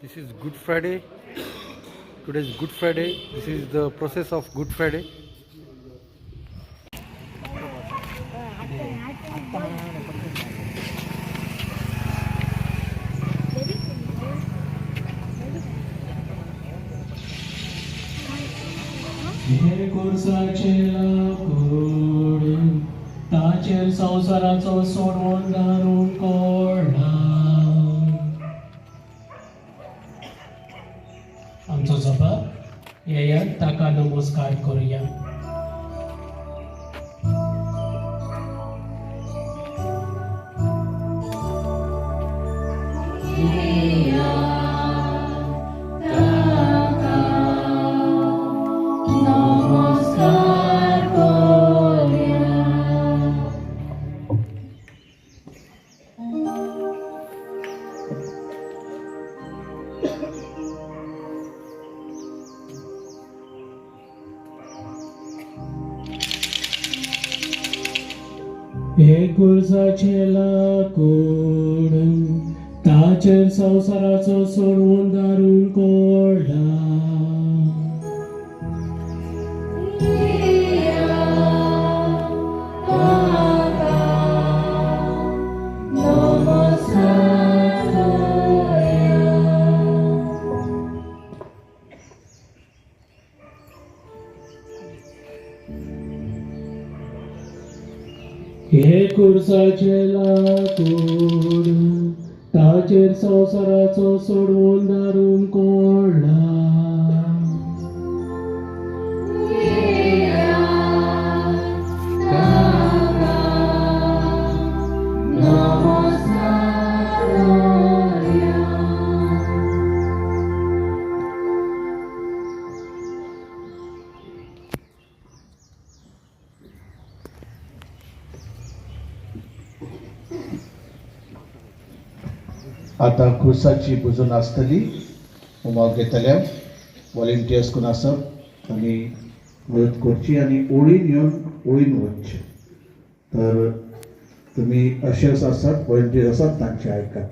This is Good Friday. Today is Good Friday. This is the process of Good Friday. हे कुर्साचे लाकूड ताचेर संवसाराचो सोडवण दारून कोळ्ळा. आमचो जबाब येयात ताका नमस्कार करुया. हे कुर्साचे लाकूड ताचेर संवसाराचो सोडवून दारून कोळ्ळा. हे कुर्साचे लाकूड ताचेर संवसाराचो सोडवून दारून कोळ्ळा. आतां खुर्साची पुजून आसतली उमाव घेतल्या वॉलंटियर्स कोण आसप आनी मदत करची आनी ओळीन येवन ओळीन वचचें. तर तुमी अशर्स आसात, वॉलंटियर्स आसात, तांचे आयकात.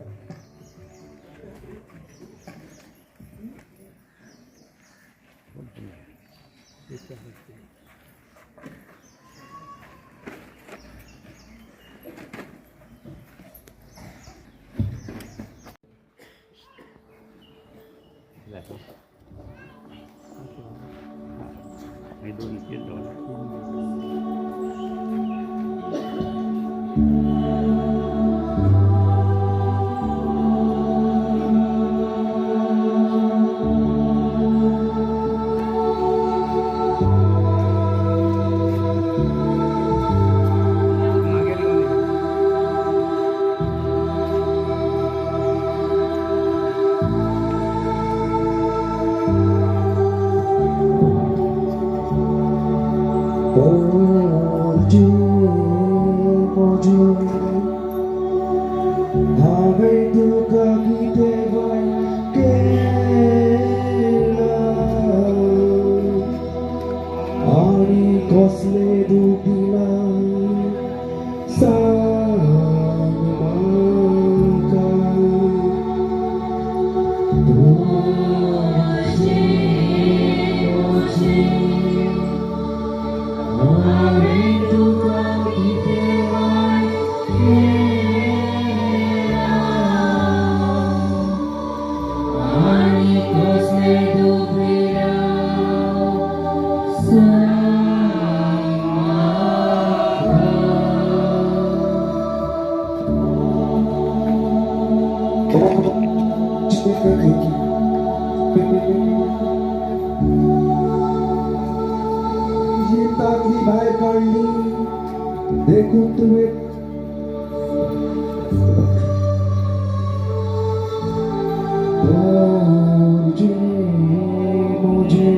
काडली देखून तुवें पोरजे म्हजे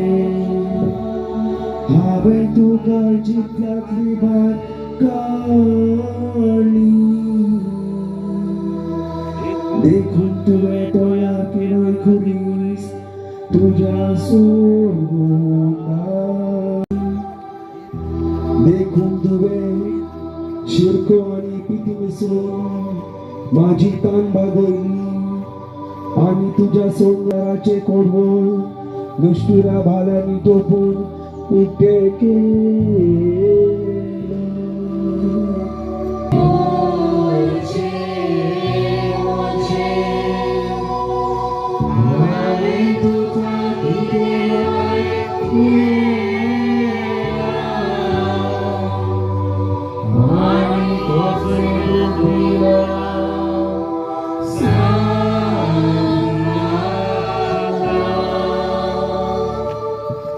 हांवें तुका जितल्यांतली भायर काडली देखून तुवें तयार केलोय खुरीस तुज्या सोडून देखून तुवें शिरको आनी पिती मिसळून माझी तान भागयली आनी तुज्या सोंगाराचे कोडवळ नश्टुरा भाल्यांनी तोपून उक्ते केलं.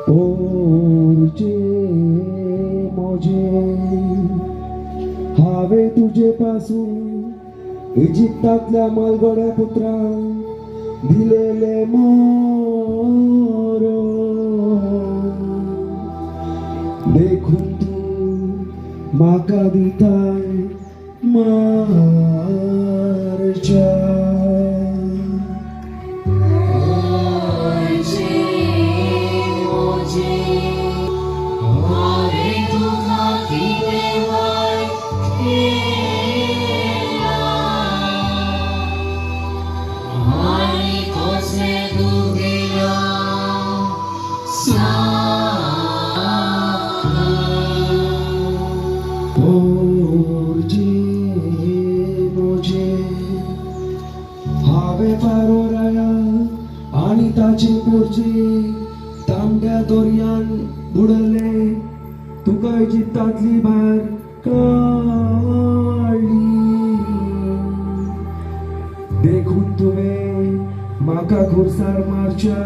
पोरचे म्हजे हांवें तुजे पासून इजिप्तांतल्या मालगड्या पुत्रांक दिलेले मोर देखून तूं म्हाका दिताय मारच्या. पोरजे म्हजे हांवें फारो राया आनी ताचे पोरजे तांबड्या दर्यान बुडले तुका इजिप्तांतली भायर काडली देखून तुवें म्हाका खुर्सार मारच्या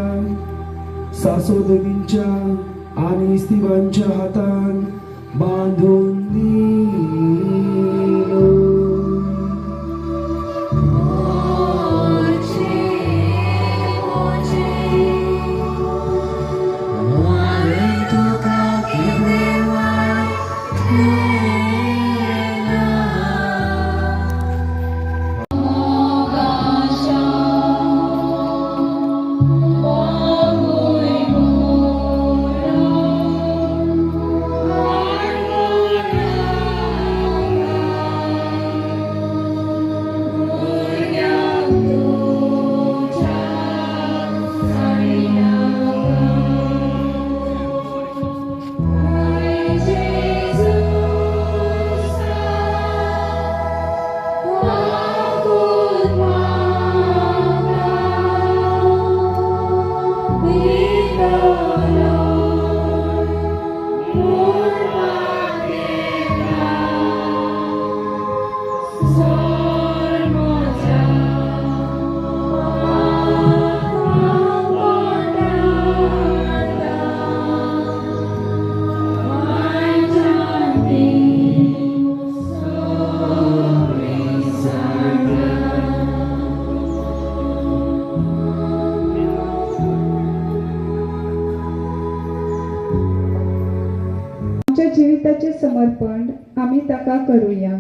सासोदींच्या आनी इस्तिवांच्या हातान बांधून दिलो. आमच्या जिविताचे समर्पण आमी ताका करूया.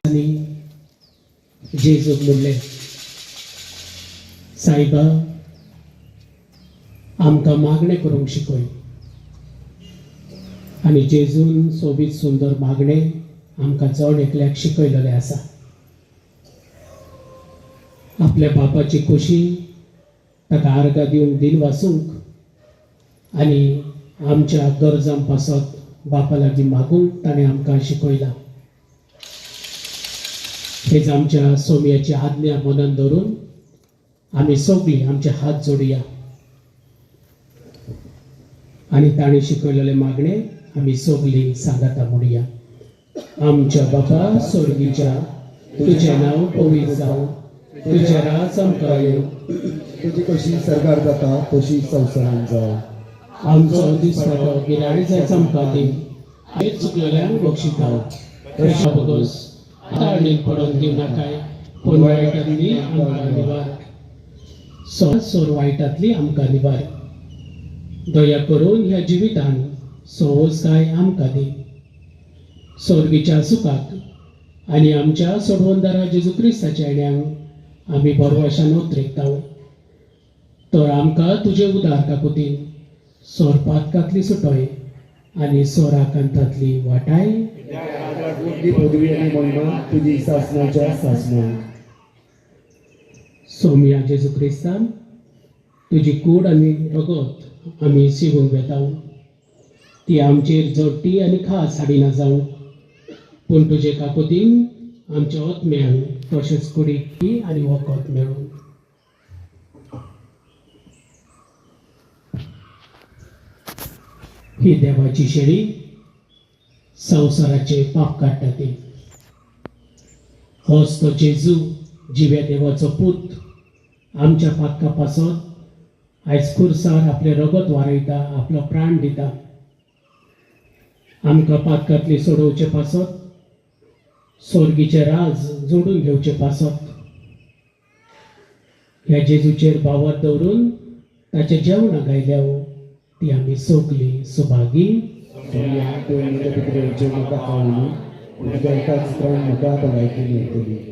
आनी जेजूक म्हणलें, सायबा आमकां मागणें करूंक शिकय. आनी जेजून सोबीत सुंदर मागणें आमकां जण एकल्याक शिकयलेलें आसा. आपल्या बापाची खोशी ताका आर्गां दिवंक दिन वासूंक आनी आमच्या गरजां पासत बापा लागीं मागूंक ताणें आमकां शिकयलां. हेच आमच्या सोमयाची आज्ञा मनान धरून आमी सगळीं आमचे हात जोडया आनी ताणें शिकयलेलें मागणें आमी सगळीं सांगाता म्हणया. आमच्या बापा स्वर्गीच्या, तुजें नांव पवित्र जावं, तुजें राज आमकां येवं, तुजी कशी सरकार जाता तशी संवसारांत जावं. आमचो दिसवाडो गिराणी जायच आमकां दी, आनी चुकलेल्यांक बक्षिता तशें बगस ताळणीक पडोवन दिवं नाकाय, पूण वायटांतली आमकां निवार, सोर वायटांतली आमकां निवार. दया करून ह्या जिवितान सोवसाय आमकां दी, सोर्गीच्या सुखाक आनी आमच्या सोडवणदारा जेजू क्रिस्ताच्या येण्यांक आमी बरवाशान उतरेकता. तर आमकां तुजे उदार काकुतीन सोर पातकांतली सुटोय आनी सोर आकांतांतली वाटाय. पदवी आनी महिमा तुजी सासणाच्या सासणाक. सोमया जेजू क्रिस्तान, तुजी कूड आनी रगत आमी शिवूंक वेता, ती आमचेर जोडटी आनी खास हाडिना जावं, पूण तुजे काकुतीन आमच्या आत्म्यांक तशेंच कुडीक आनी वखद मेळूं. ही देवाची शेळी संवसाराचे पाप काडटा ती. होच तो जेजू जिव्या देवाचो पूत आमच्या पातका पासत आयज खुर्सार आपलें रगत वारयता, आपलो प्राण दिता. आमकां पातकांतली सोडोवचे पासत, सोर्गीचें राज जोडून घेवचे पासत ह्या जेजूचेर भावार्थ दवरून ताचें जेवणां गायल्या ती आमी सगलीं सुभागी. तुवें म्हज्या भितर म्हाका खावून तुज्या एकाच त्राण म्हाका भलायकी मेळटली.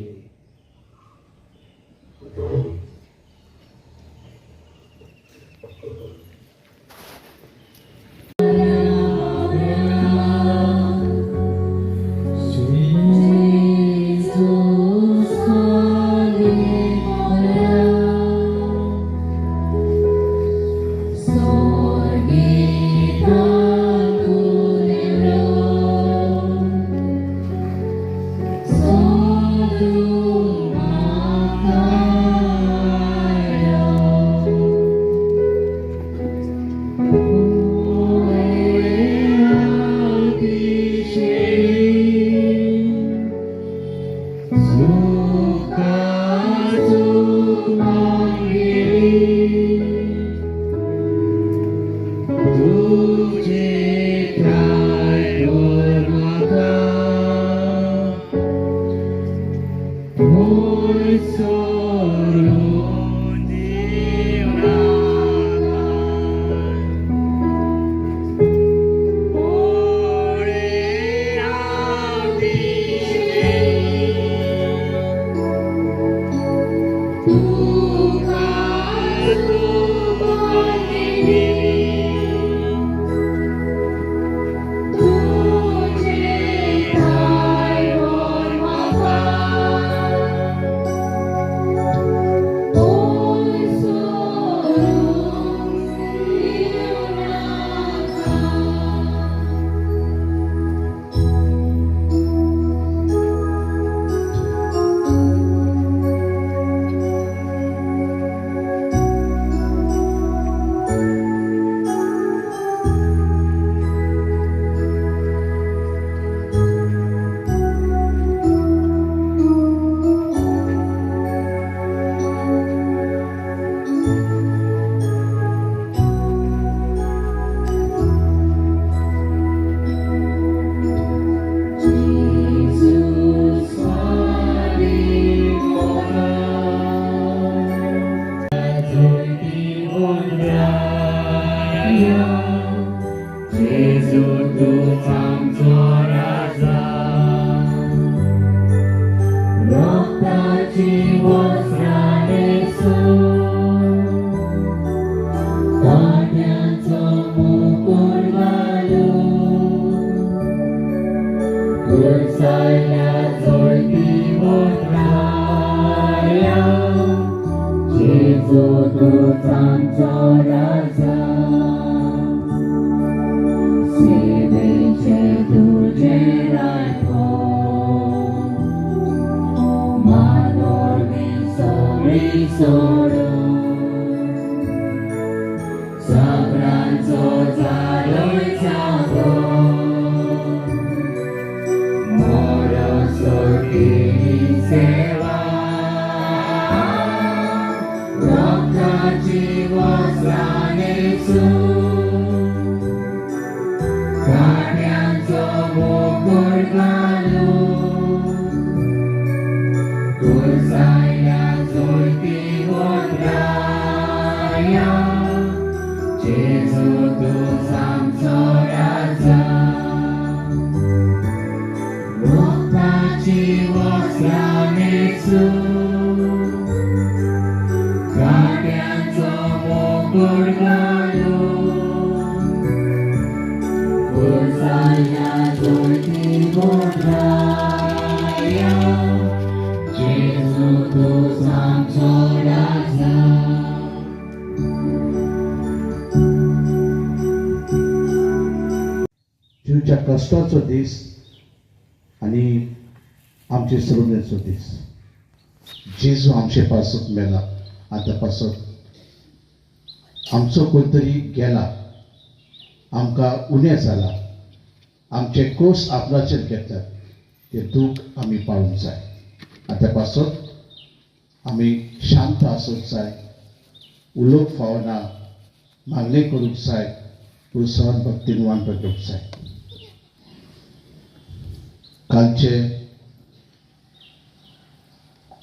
जेजू तूं आमचो राजा. सेवेचे तुझे रायपो मानोळी सगळी सोडून सगळ्यांचो जालोय जागो मोरो केली सेवा रक्ताची वस्त्रां कांट्यांचो मुकुट घालून कुर्सायल्या जोडती वोत्राया जेजू तूं आमचो राजा रक्ताची वस्त्रां न्हेसून कांट्यांचो मुकुट घालून कुर्सायल्या जोडती वोत्राया जेजू तूं आमचो राजा. जिवच्या कश्टाचो दीस आनी आमचे सरुनेचो दीस. जेजू आमचे पासत मेला आतां पासत आमचो कोण तरी गेला, आमकां उणें जाला, आमचे कोस आपणाचेर घेतात, ते दूख आमी पाळूंक जाय. आतां पासत आमी शांत आसूंक जाय, उलोवंक फावना, मागणें करूंक जाय, पूण सहन भक्तीन वांटो घेवंक जाय. कालचे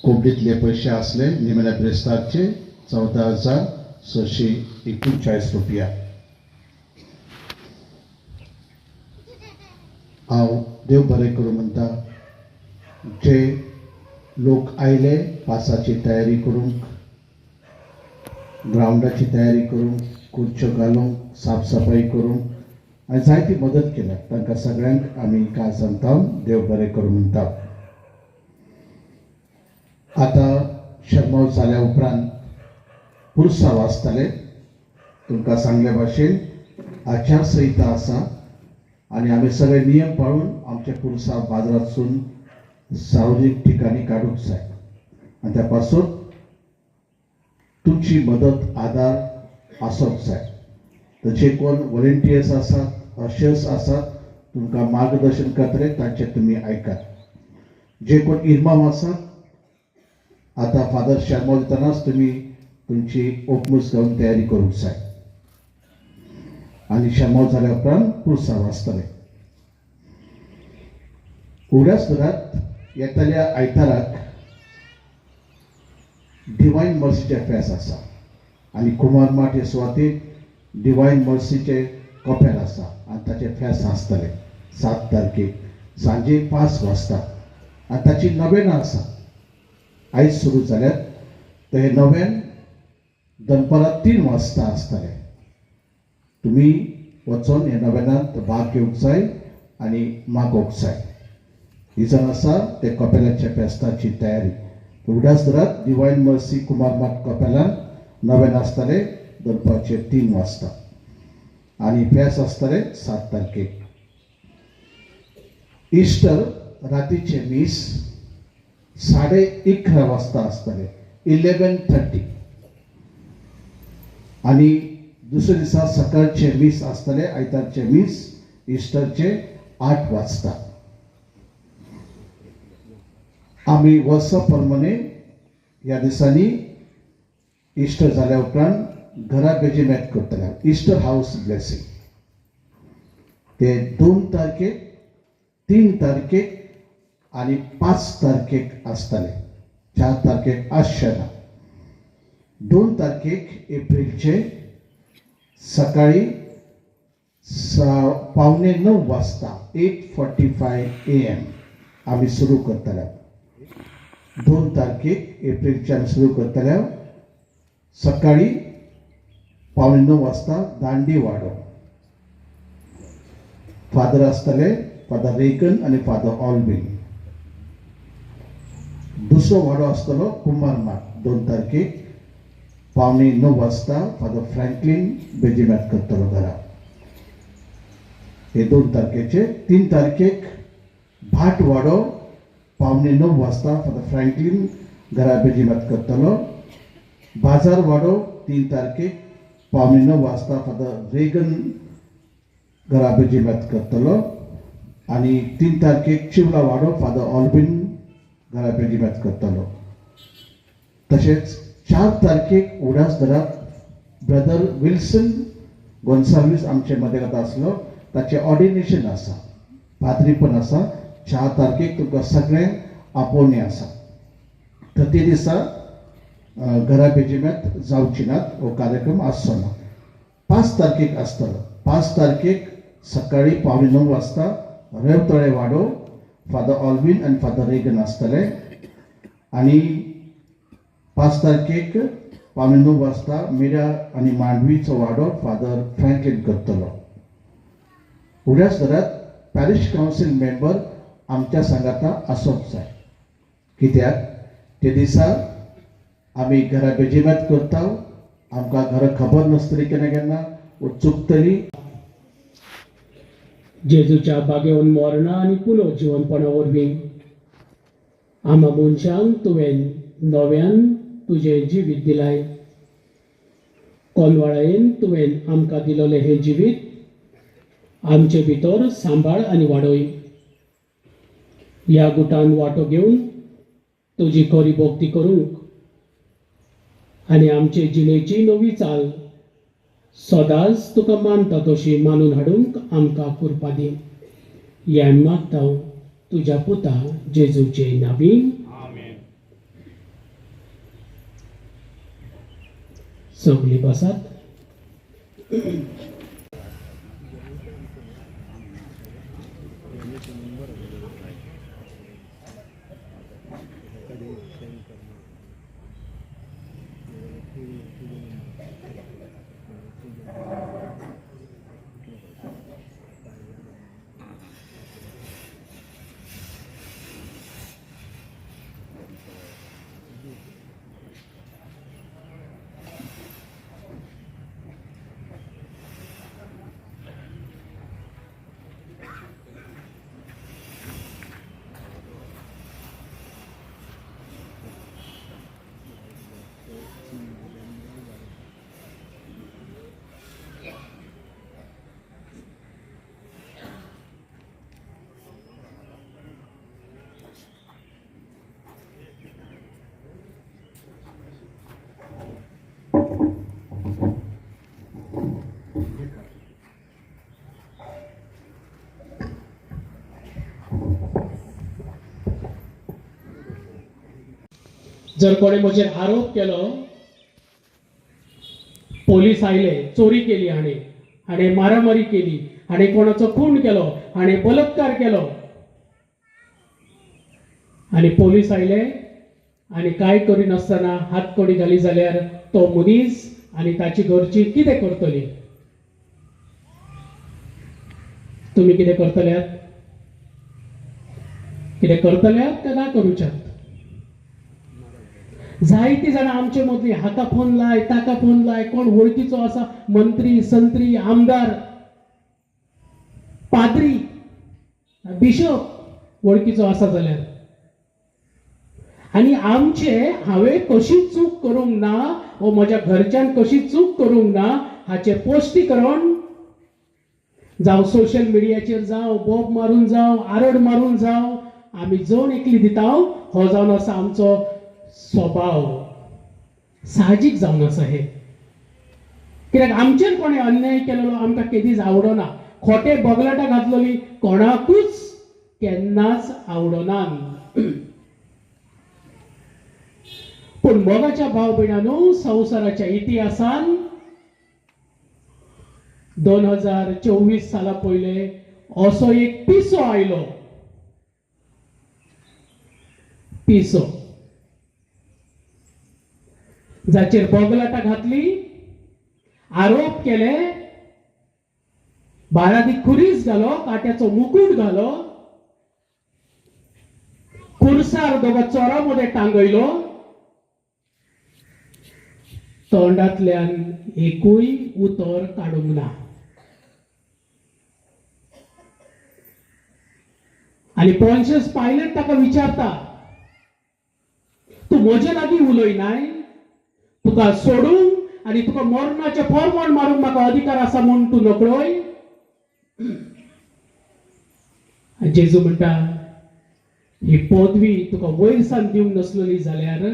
कोंबडीतले पयशे आसले निमण्या ब्रेस्तारचे 14,639 रुपया. हांव देव बरें करूं म्हणटा जे लोक आयले पासाची तयारी करूंक, ग्रावंडाची तयारी करूंक, खुर्च्यो घालूंक, साफ सफाई करूंक आनी जायती मदत केल्या तांकां सगळ्यांक आमी काळजांत देव बरें करूं म्हणटा. आतां शर्माव जाल्या उपरांत पुरसांव आसतले. तुमकां सांगल्या भाशेन आचारसंहिता आसा आनी आमी सगळे नियम पाळून आमचे पुरसांव बाजारांतसून सार्वजनीक ठिकाणी काडूंक जाय आनी त्या पासून तुमची मदत आदार आसप जाय. तर जे कोण व्हॉलेंटियर्स आसात, अशर्स आसात, तुमकां मार्गदर्शन करतले, तांचें तुमी आयकात. जे कोण इरमांव आसात, आतां फादर शर्मा दितनाच तुमी तुमची ओपमूस घेवन तयारी करूंक जाय आनी शर्माव जाल्या उपरांत पुरसांव आसतलें. उगडास धरात, येतल्या आयताराक डिवायन मर्सीचें फेस्त आसा आनी कुमारमाठ हे सुवातेर डिवायन मर्सीचें कपेल आसा आनी ताचें फेस्त आसतलें 7 तारखेक सांजे 5 वाजता आनी ताची नवेनां आसा. आयज सुरू जाल्यात तर हे नवेन दनपारां 3 वाजता आसतलें. तुमी वचोन ह्या नवेनांत भाग घेवंक जाय आनी मागोवंक जाय. ही जावन आसा ते कपेलाच्या फेस्ताची तयारी. उगडास धरात, डिवायन मर्सी कुमारमाठ कपेलान नवेन आसतलें दनपारचे 3 वाजता आनी फेस्त आसतलें 7 तारखेक. इस्टर रातीचें मीस 11:30 वाजता आसतलें, 11:30. आनी दुसऱ्या दिसा सकाळचें मीस आसतलें, आयतारचें मीस इस्टरचें 8 वाजता. आमी वर्सा प्रमाणे ह्या दिसांनी इस्टर जाल्या उपरांत घरा बेजिमेत करतले, इस्टर हावस ब्लेसींग. ते 2 तारखेक, 3 तारखेक आनी 5 तारखेक आसतले. 4 तारखेक आसचें ना. 2 तारखेक एप्रिलचे सकाळी 8:45 वाजता 8:45 AM आमी सुरू करतले. 2 तारखेक एप्रिलचे आमी सुरू करतले सकाळी 8:45 वाजता दांडी वाडो. फादर आसतले फादर रेगन आनी फादर ऑलविन. दुसरो वाडो आसतलो कुमारमाठ 2 तारखेक 8:45 वाजता फादर फ्रँकलीन बेजिमेत करतलो घरा. हे 2 तारखेचे. 3 तारखेक भाटवाडो 8:45 वाजता फादर फ्रँकलीन घराबे जिमात करतलो. बाजारवाडो 3 तारखेक 8:45 वाजता फादर रेगन घराबे जिमात करतलो. आनी 3 तारखेक चिवला वाडो फादर ऑल्बिन घराबे जिमात करतलो. तशेंच 4 तारखेक उडास दरात ब्रदर विल्सन गोन्साल्वीस आमचे मदें आसलो, ताचें ऑर्डिनेशन आसा, पाद्रीपण आसा. 4 तारखेक तुमकां सगळ्यांक आपोवणें आसा. तर ते दिसा घरा बेजिम्यात जावची नात, हो कार्यक्रम आसचो ना. 5 तारखेक आसतलो. 5 तारखेक सकाळी 8:45 वाजता रेवतळे वाडो फादर ऑल्विन आनी फादर रेगन आसतले. आनी 5 तारखेक 8:45 वाजता मिरा आनी मांडवीचो वाडो फादर फ्रँकलीन करतलो. उड्यास दरात पॅरिश कावन्सील मेंबर आमच्या सांगाता आसोंक जाय, कित्याक ते दिसा आमी घरा बेजिमात करता, आमकां घरा खबर नासतली केन्ना केन्ना वो चुकतली. जेजूच्या बागेवन मरणा आनी पुनर्जिवनपणा वरवीं आमा मनशांक तुवें नव्यान तुजें जिवीत दिलाय. कोनवाळायेन तुवें आमकां दिलोलें हें जिवीत आमचे भितर सांबाळ आनी वाडय. ह्या गुटान वांटो घेवन तुजी खरी भक्ती करूंक आनी आमचे जिणेची नवी चाल सदांच तुका मानता तशी मानून हाडूंक आमकां कृपा दी. हें मागता तुज्या पुता जेजूचे नांवीन. सगळीं बसात. जर कोणे म्हजेर आरोप केलो, पोलीस आयले, चोरी केली हाणें, हाणें मारामारी केली, हाणें कोणाचो खून केलो, हाणें बलात्कार केलो, आनी पोलीस आयले आनी कांय करिनासतना हातकडी घाली जाल्यार तो मनीस आनी ताची घरची कितें करतली? तुमी कितें करतल्यात? कितें करतल्यात काय ना करूच्यात? जायतीं जाणां आमचे मदलीं हाका फोन लाय, ताका फोन लाय, कोण वळखीचो आसा, मंत्री, संत्री, आमदार, पाद्री, बिशप वळखीचो आसा जाल्यार, आनी आमचे हांवें कशी चूक करूंक ना वो म्हज्या घरच्यान कशी चूक करूंक ना हाचें स्पश्टीकरण जावं सोशल मिडियाचेर जावं, बोब मारून जावं, आरड मारून जावं, आमी जण एकली दिता. हो जावन आसा आमचो स्वभाव, साहजीक जावन आसा हें. कित्याक आमचेर कोणें अन्याय केलेलो आमकां केदीच आवडना. खोटे बगलाटां घातलेली कोणाकूच केन्नाच आवडना. पूण मोगाच्या भाव भयणांनो, संवसाराच्या इतिहासान 2024 साला पयले असो एक पिसो आयलो. पिसो जाचेर बगलाटां घातली, आरोप केले, बारादी खुरीस घालो, काट्याचो मुकूट घालो, कुर्सार दोगा चोरा मदें टांगयलो, तोंडांतल्यान एकूय उतर काडूंक ना. आनी पॉन्शियस पायलट ताका विचारता, तूं म्हजे लागीं उलयनाय, तुका सोडूंक आनी तुका मरणाचें फॉर्मोण मारूंक म्हाका अधिकार आसा म्हूण तूं नकळय. जेजू म्हणटा, ही पदवी तुका वयरसान दिवंक नासलेली जाल्यार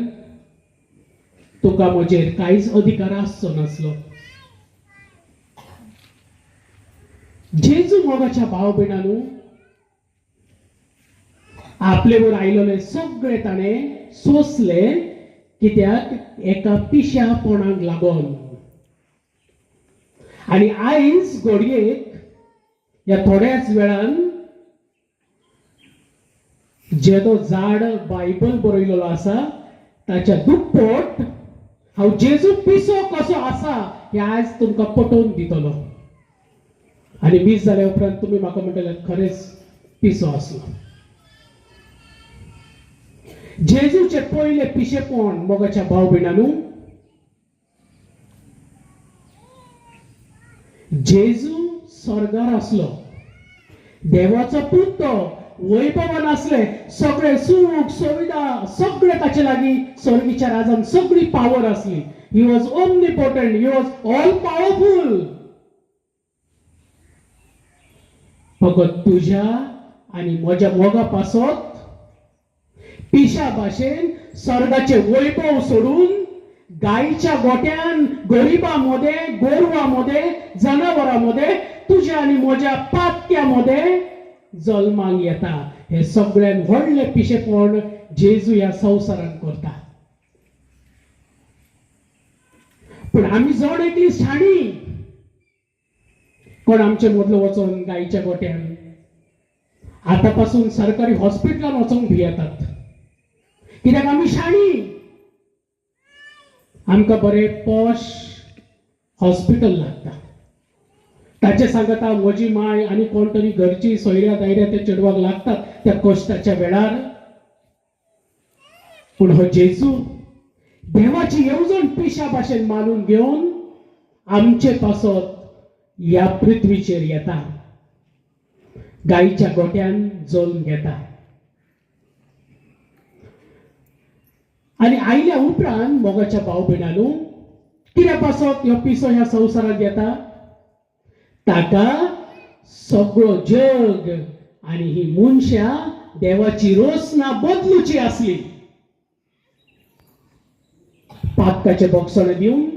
तुका म्हजेर कांयच अधिकार आसचो नासलो. जेजू मोगाच्या भाव भयणांनो, आपले वर आयलेले सगळे ताणें सोंसले, कित्याक एका पिश्यापणाक लागून. आनी आयज घडयेक ह्या थोड्याच वेळान जेदो झाड बायबल बरयलेलो आसा ताच्या दुप्पट हांव जेजू पिसो कसो आसा हें आयज तुमकां पटोवन दितलो. आनी मीस जाल्या उपरांत तुमी म्हाका म्हणटले खरेंच पिसो आसलो. जेजूचे पयले पिशेपण मोगाच्या भाव भयणांनो, जेजू स्वर्गार आसलो, देवाचो पूत तो, वैभवान आसले, सगळे सूख सुविधा सगळे ताचे लागीं, स्वर्गीच्या राजान सगळी पावर आसली. He was omnipotent, he was all powerful. फकत तुज्या आनी म्हज्या मोगा पासत पिशा भाशेन स्वर्गाचे वैभव सोडून गायच्या गोट्यान, गरिबां मदें, गोरवां मदें, जनावरां मदें, तुज्या आनी म्हज्या पात्या मदें जल्माक येता. हे सगळ्यान व्हडलें पिशेपण जेजू ह्या संवसारान करता. पूण आमी जण एकली शाणी, कोण आमचे मदलो वचोन गायच्या गोट्यान आतां पासून सरकारी हॉस्पिटलान वचोंक भियेतात, कित्याक आमी शाणी, आमकां बरें पॉश हॉस्पिटल लागता. ताचे सांगता म्हजी माय आनी कोण तरी घरची सोयऱ्या दायऱ्या त्या चेडवाक लागतात त्या कश्टाच्या वेळार. पूण हो जेजू देवाची येवजण पिशा भाशेन मानून घेवन आमचे पासत ह्या पृथ्वीचेर येता, गायच्या गोट्यान जल्म घेता. आनी आयल्या उपरांत मोगाच्या भाव भयणांनो, कित्या पासत ह्यो पिसो ह्या संवसारांत येता? ताका सगळो जग आनी ही मनशां देवाची रोसना बदलुची आसली. पातकाचे बोगसण दिवन